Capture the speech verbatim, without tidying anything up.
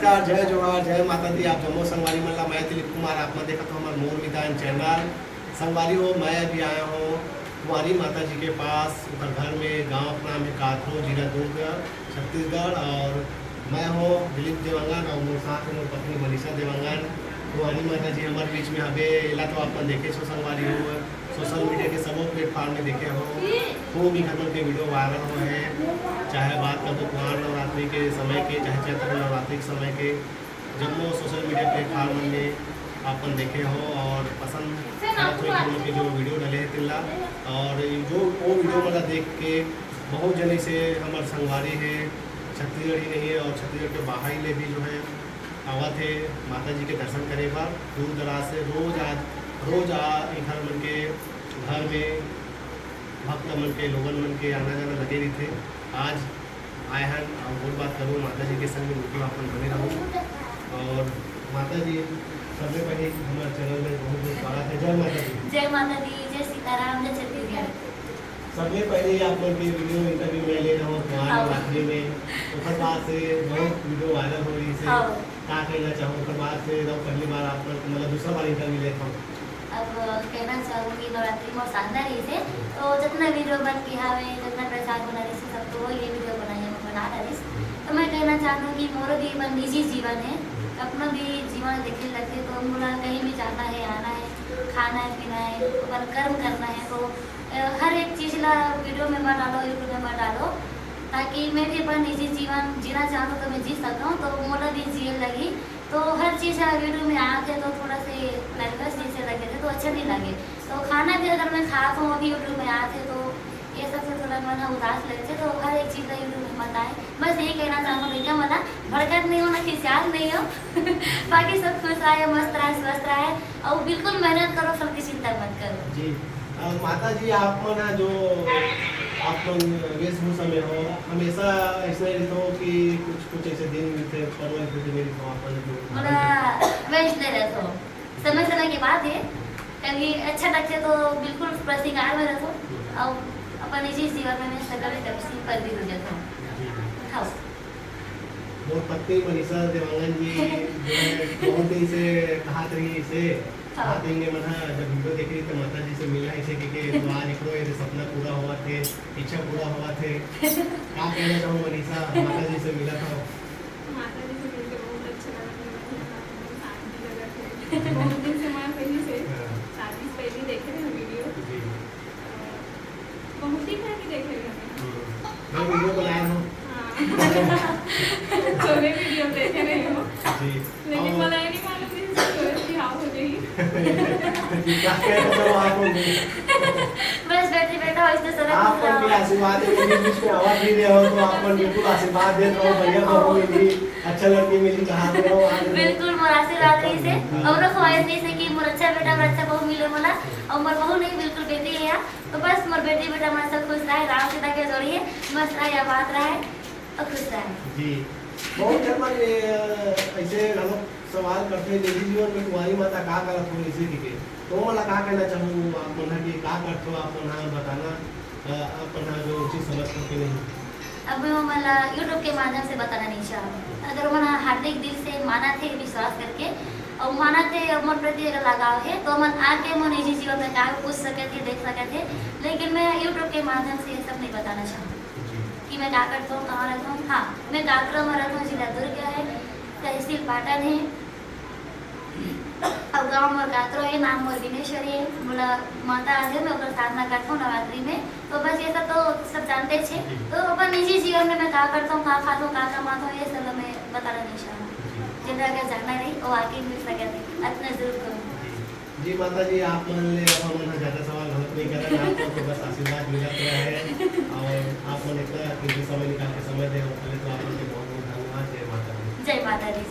जय जोहार, जय माता दी। आप जम्मो संगवारी मन ला मैं दिलीप कुमार, आप मन देखत हो हमर मोर मितान चैनल। संगवारी हो, मैं अभी आया हूँ कुंवारी माता जी के पास, उनकर घर में। गांव का नाम है काथरू, जिला दुर्ग, छत्तीसगढ़। और मैं हूँ दिलीप देवांगन और मोर साथ में मोर पत्नी मनीषा देवांगन। कुंवारी माता जी हमारे बीच में हवे, एला तो आप मन देखे छो संगवारी हो, सोशल मीडिया के सबो प्लेटफॉर्म में देखे हो। खूब इखर मन के वीडियो वायरल हो है, चाहे बात कर दो कुंवार नवरात्रि के समय के, चाहे चैत्र नवरात्रि के समय के, जम्मो सोशल मीडिया प्लेटफॉर्म मन में आप मन देखे हो और पसंद करत हो इखर मन के जो वीडियो डाले है तेला। और जो वो वीडियो मन ला देख के बहुत जने से हमर संगवारी है, छत्तीसगढ़ ही नहीं है और छत्तीसगढ़ के बाहर ले भी जो है आवत है माता जी के दर्शन करे बर दूर दराज से। रोज आज रोज आ इखर मन के घर में भक्त मन के, लोगन मन के आना जाना लगे रहिथे। आज आए हन और गोठ बात करो माता जी के संग में, बिल्कुल आप मन बने रहो। और माता जी, सबले पहले हमारे चैनल में बहुत बहुत स्वागत है। जय माता दी। जय माता दी, जय सीताराम, जय छत्तीसगढ़। सबले पहले आप मन के वीडियो इंटरव्यू में ले रहो कुंवार हाँ। नवरात्रि में, ओकर बाद से बहुत वीडियो वायरल हो रही से। हाँ। का कहना चाहो? ओकर बाद से रहो पहली बार आप मन, मतलब दूसरा बार इंटरव्यू लेत हो। अब कहना चाहूँ कि नवरात्रि में शानदार रही से, तो जितना वीडियो बन के हवे, जितना प्रसाद बना रही से, सब तो वो ये वीडियो बनाए, हम बना डालिस। तो मैं कहना चाहता हूँ कि मोरो भी अपन निजी जीवन है, अपना भी जीवन देखे लगते, तो मोला कहीं भी जाना है, आना है, खाना है, पीना है, अपन कर्म करना है, तो अ, हर एक चीज ला वीडियो में मत डालो, यूट्यूब में मत डालो, ताकि मैं भी अपन निजी जीवन जीना चाहूँ तो मैं जी सकूँ, तो मोला भी जिए लगी। तो हर चीज ला वीडियो में आथे तो थोड़ा से नर्वस जैसे लगे थे, तो अच्छा नहीं लगे। तो खाना भी अगर मैं खात हूँ अभी यूट्यूब में आथे तो ये सब से थोड़ा मन उदास लगे थे, तो हर एक चीज ला यूट्यूब में मत आए। बस यही कहना चाहूँ लइका मन ला, भड़कत नहीं हो ना, खिसियात नहीं हो। बाकी सब खुश रहे, मस्त रहे, स्वस्थ रहे और बिल्कुल मेहनत करो, फल की चिंता मत करो। जी। अ, माता जी, आप मन ह जो आप मन वेशभूषा में हो, हमेशा ऐसे रहते हो कि कुछ, कुछ ऐसे दिन मिलते, पर्व ऐसे दिन मिलते हो आप मन जो मोला वैसने रहत हो, समय समय के बात है, कभी अच्छा लगते तो बिल्कुल पूरा श्रृंगार में रहत हो, और अपन निजी जीवन में मैं सकल एकदम सिंपल भी हो जाता हूँ। जी। हाँ। मोर पत्नी मनीषा देवांगन जी जो है बहुत दिन से कहत रही से, हाँ। कहत रही, मैं मन ह जब वीडियो देख रही तो माता जी से मिलना इसे के, के तो आज एकरो ये सपना पूरा होवत है, इच्छा पूरा होवत है। का कहना चाहो मनीषा, माता जी से मिला था? माता जी से मिलके बहुत अच्छा लगा, मेरा मन एकदम शांति लगा थे। बहुत दिन से मैं कहीं से हाँ। शादी से पहले देखे रहे वीडियो। जी। बहुत ही पहले देखे रहे हमें। हम्म। मैं वीडियो बनाया हूँ। हाँ। छोले वीडियो देखे रहे हो। जी। लेकिन और मला ये नहीं मालूम थी कि छोले की हाँ हो गई। क्या कहना चाहो आप लोग? बस बैठे बैठा हो, इसने सरक आप दिया। पर भी आशीर्वाद है, बीच बीच में आवाज भी दे हो तो आप पर बिल्कुल आशीर्वाद दे रहो, बढ़िया बहू मिली, अच्छा लड़की मिली, कहा दे रहो, आप लोग। बिल्कुल, मोर आशीर्वाद रही से, हाँ। और ख्वाहिश नहीं से कि मोर अच्छा बेटा, मोर अच्छा बहू मिले मोला, और मोर बहू नहीं, बिल्कुल बेटी है। तो बस मोर बेटी बेटा मन सब खुश रहे, राम सीता के जोड़ी है, मस्त रहे, आबाद रहे और खुश रहे। जी, बहुत जन मन ये, अ, ऐसे घलो सवाल करथे, निजी जीवन में कुंवारी माता का करत हो, ऐसे कि के? तो मोला का कहना चाहूँ, आप मन ह कि का करथो, आप मन ह बताना, अ, आप मन ह जो उचित समझथो कि नहीं? अब मैं ओमन ला YouTube के माध्यम से बताना नहीं चाहूँ। अगर ओमन ह हार्दिक दिल से मानत हे, विश्वास करके, और मानत हे, मोर प्रति अगर लगाव हे, तो ओमन आके मोर निजी जीवन में का पूछ सकत हे, देख सकत हे, लेकिन मैं YouTube के माध्यम से ये सब नहीं बताना चाहूँ जी। कि मैं का करता हूँ, कहाँ रहता हूँ। हाँ, मैं काकरा में रहता हूँ, जिला दुर्ग है, तहसील पाटन है। अब गाँव मोर काकरो हे, नाम मोर बिनेश्वरी हे। मोला माता आथे, मैं ओकर साधना करथों नवरात्रि में। तो बस ये सब तो सब जानते छे। जी। तो अपन निजी जीवन में मैं का करथों, का खाथों, का कमाथों, ये सब मैं बताना नहीं चाहूँ। जी। जेकरा अगर जानना रही, वो आके मिल सकत हे। अतना जरूर कहूँ। जी। जी माता जी, आप मन ले अपन मन ह ज्यादा सवाल घलोक नहीं करन, आप मन तो बस आशीर्वाद मिलत रहे और आप मन इतना कीमती समय निकाल के समय दे, ओकर ले तो आप मन के बहुत बहुत धन्यवाद। जय माता दी। जय माता दी।